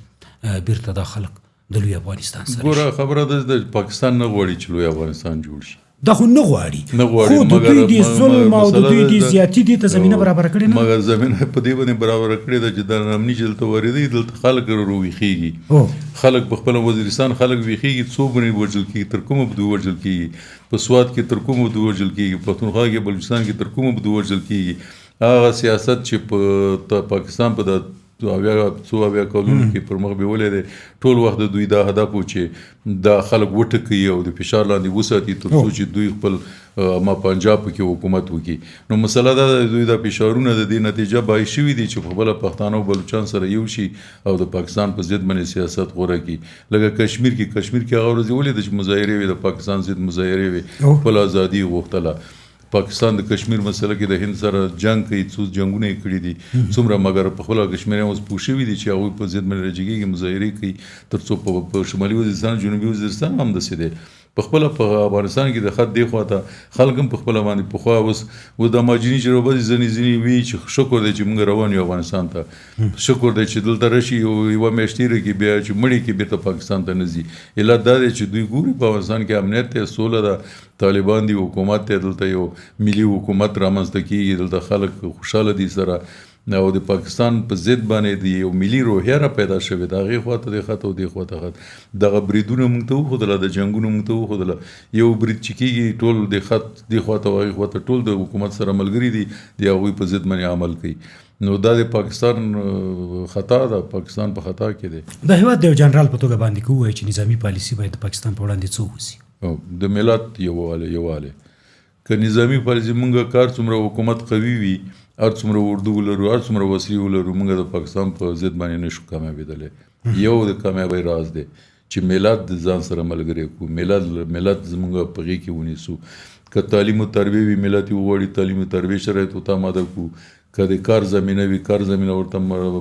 بیرته دا خلک د لوی افغانستان سره ګوره، خبره ده چې پاکستان نه غواړي چې لوی افغانستان جوړ شي. دا خو نه غواړي. نه غواړي، خو د مګر دوی دې ظلم او د مسله دوی دې ده. زیاتي دې ته زمینه برابره کړې نه؟ مګر زمینه په دې باندې برابره کړې ده چې دا ناامني چې دلته واردوي، دلته خلک وروویښېږي. خلک په خپله وزیرستان خلک ویښېږي، څو باندې وژل کېږي، تر کومه به دوی وژل کېږي، په سوات کې تر کومه به دوی وژل کېږي، پښتونخوا کې، بلوچستان کې تر کومه به دوی وژل کېږي. هغه سیاست چې په پاکستان په دا 70 70 کلونو کې پر مخ بیولې دی، ټول وخت د دوی دا هدف و چې دا خلک وټکوي او د فشار لاندې وساتي تر څو چې دوی خپل ما پنجاب کې حکومت وکړي. نو مسله دا ده دوی دا فشارونه د دې نتیجه باعث شوي دي چې خپله پښتانه او بلوچان سره یو شي او د پاکستان په ضد باندې سیاست غوره کړي. لکه کشمیر کې هغه ورځې ولیده چې مظاهرې وې، د پاکستان ضد مظاهرې وې، خپله ازادي یې غوښتله. پاکستان د کشمیر مسله کې د هند سره جنګ کوي، څو جنګونه یې کړي دي څومره، مګر په خپله کشمیریان اوس پوه شوي دي چې هغوی په ضد باندې راجګېږي، مظاهرې کوي تر څو په شمالي وزیرستان، جنوبي وزیرستان هم داسې دی. په خپله په افغانستان کې د خط دې خوا ته خلک هم په خپله باندې پخوا اوس دا مهاجرین چې راوباسي ځینې وي چې شکر دی چې موږ روان یو افغانستان ته، شکر دی چې دلته راشي یوه میاشت تېره کړي، بیا چې مړي کړي بېرته پاکستان ته نه ځي. علت دا دی چې دوی ګوري په افغانستان کې امنیت دی، سوله ده، طالبان دي، حکومت دی، دلته یو ملي حکومت رامنځته کېږي، دلته خلک خوشحاله دي سره، او د پاکستان په ضد باندې د یو ملي روحیه را پیدا شوې ده، هغې خوا ته د خط او دې خوا ته خط. دغه بریدونه موږ ته وښودله، د جنګونو موږ ته وښودله، یو برید چې کېږي ټول د خط دې خوا ته او هغې خوا ته ټول د حکومت سره ملګري دي، د هغوی په ضد باندې عمل کوي. نو دا د پاکستان خطا ده، پاکستان په خطا کې دی. د هېواد د یو جنرال په توګه باندې که ووایي چې نظامي پالیسي باید د پاکستان په وړاندې څه ووسي؟ د ملت یووالی. که نظامي پالیسي موږ کار څومره حکومت قوي وي، هر څومره اردو ولرو، هر څومره وسلې ولرو، موږ د پاکستان په ضد باندې نشو کامیابېدلی. یو د کامیابۍ راز دی چې ملت د ځان سره ملګری کړو، ملت زموږ په غېږ کې ونیسو. که تعلیم و تربیه وي، ملت یې وغواړي تعلیم و تربیه شرایط ورته آماده کړو، که د کار زمینه وي، کار زمینه ورته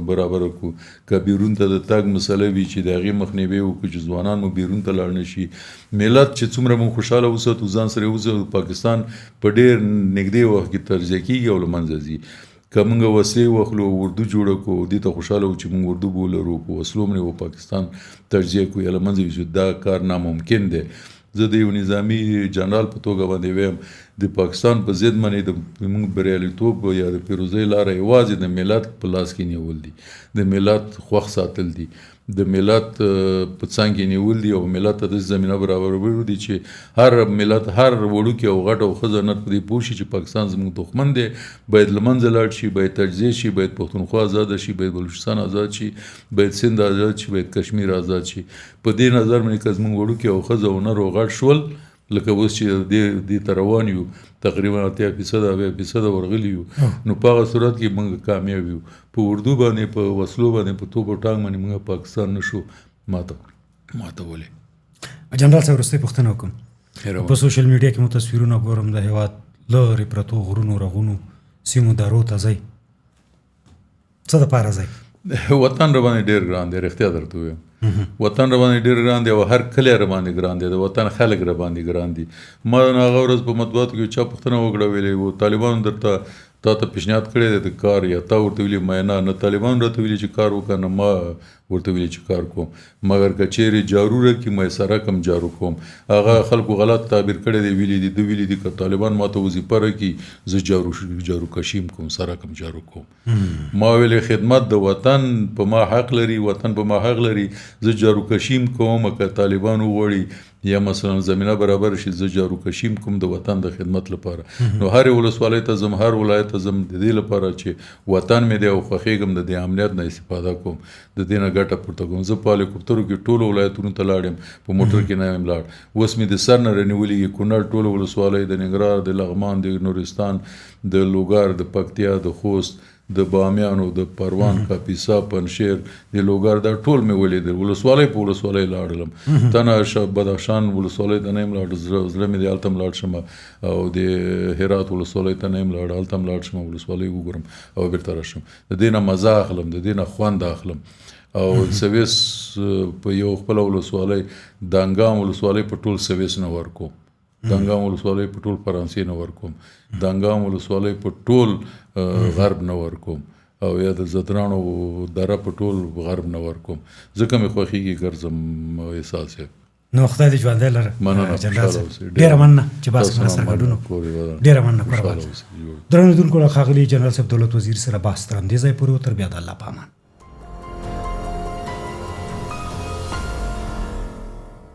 برابره کړو، که بیرون ته د تګ مسله وي چې د هغې مخنیوی وکړو چې ځوانان مو بیرون ته لاړ نه شي. ملت چې څومره موږ خوشحاله وساتو، ځان سره یې وساتو، پاکستان په ډېر نږدې وخت کې تجزیه کېږي او له منځه ځي. که موږ وسلې واخلو، اردو جوړه کړو، دې ته خوشحاله وو چې موږ اردو به ولرو، په وسلو باندې به پاکستان تجزیه کړو یا له منځه یوسو، دا کار ناممکن دی. زه د یو نظامي جنرال په توګه باندې وایم، د پاکستان په ضد باندې د موږ بریالیتوب یا د پیروزۍ لاره یوازې د ملت په لاس کې نیول دي، د ملت خوښ ساتل دي، د ملت په څنګ کې نیول دي، او ملت ته داسې زمینه برابرول دي چې هر ملت، هر وړوکی او غټ او ښځه نر په دې پوه شي چې پاکستان زموږ دښمن دی، باید له منځه لاړ شي، باید تجزیه شي، باید پښتونخوا ازاده شي، باید بلوچستان ازاد شي، باید سند ازاد شي، باید کشمیر ازاد شي. په دې نظر باندې که زموږ وړوکی او ښځه او نر او غټ شول، لکه اوس چې دې ته روان یو، تقریبا 80% 90% ورغلي یو، نو په هغه صورت کې موږ کامیاب یو. په اردو باندې، په وسلو باندې، په توپ او ټانک باندې موږ پاکستان نشو ماتولی. جنرال صاحب، وروستۍ پوښتنه وکړم. په سوشل میډیا کې مو تصویرونه ګورم، د هېواد لرې پرتو غرونو، رغونو، سیمو، درو ته ځئ، څه دپاره ځئ؟ وطن را باندې ډېر ګران دی، رښتیا درته ووایم، وطن را باندې ډېر ګران دی او هر کلی را باندې ګران دی، د وطن خلک را باندې ګران دي. ما هغه ورځ په مطبوعاتو کې چا پوښتنه وکړه، ویلې و طالبانو درته تا ته پیشنهاد کړی دی د کار، یا تا ورته ویلي؟ ما نه، نه طالبانو راته ویلي چې کار وکړه، نه ما ورته ویلي چې کار کوم، مګر که چیرې جارو راکړي ما یې سره کم جارو کوم. هغه خلکو غلط تعبیر کړی دی، ویلي دي، ده ویلي دي که طالبان ما ته وظیفه راکړي زه جارو کشیم کوم، سره کم جارو کوم. ما ویلې خدمت د وطن په ما حق لري، وطن په ما حق لري، زه جارو کشیم کوم، که طالبان وغواړي یا مثلا زمینه برابر شي زه جارو کشیم کوم د وطن د خدمت لپاره. نو هرې ولسوالۍ ته ځم، هر ولایت ته ځم، د دې لپاره چې وطن مې دی او خوښېږم، د دې امنیت نه استفاده کوم، د دې نه ګټه پورته کوم. زه په هلیکوپترو کې ټولو ولایتونو ته لاړ یم، په موټر کې نه یم لاړ. اوس مې د سر نه رانیولي کونړ ټولو ولسوالۍ، د ننګرهار، د لغمان، د نورستان، د لوګر، د پکتیا، د خوست، د بامیانو، د پروان، کاپیسا، پنجشیر، د لوګر، دا ټول مې ولیدل. ولسوالۍ په ولسوالۍ لاړلم، تنه بدخشان ولسوالۍ ته نه یم لاړ، زړه مې دی هلته هم لاړ شم، او د هرات ولسوالۍ ته نه یم لاړ، هلته هم لاړ شم، ولسوالۍ وګورم او بېرته راشم. د دې نه مزه اخلم، د دې نه خوند اخلم. او سویس په یو خپله ولسوالۍ، دانګام ولسوالۍ په ټول سویس نه ورکوم، دانګام ولسوالۍ په ټول فرانسې نه ورکوم، دانګام ولسوالۍ په ټول غرب نه ورکوم، او یا د ځدراڼو دره په ټول غرب نه ورکوم، ځکه مې خوښېږي ګرځم احساس یې. نو خدای دې ژوندی لره. مننه، جنرال خوشحاله صاحب. اوسئ. ډېره مننه چې بحث تاسو کې سره هم ګډون مننه. وکړو. کور یې ودان. ډېره مننه، خوشحاله قربان. اوسئ. جوړ. درنو لیدونکو، له ښاغلي جنرال صاحب دولت وزیر سره بحث تر همدې ځای پورې و. تر بیا د الله په امان.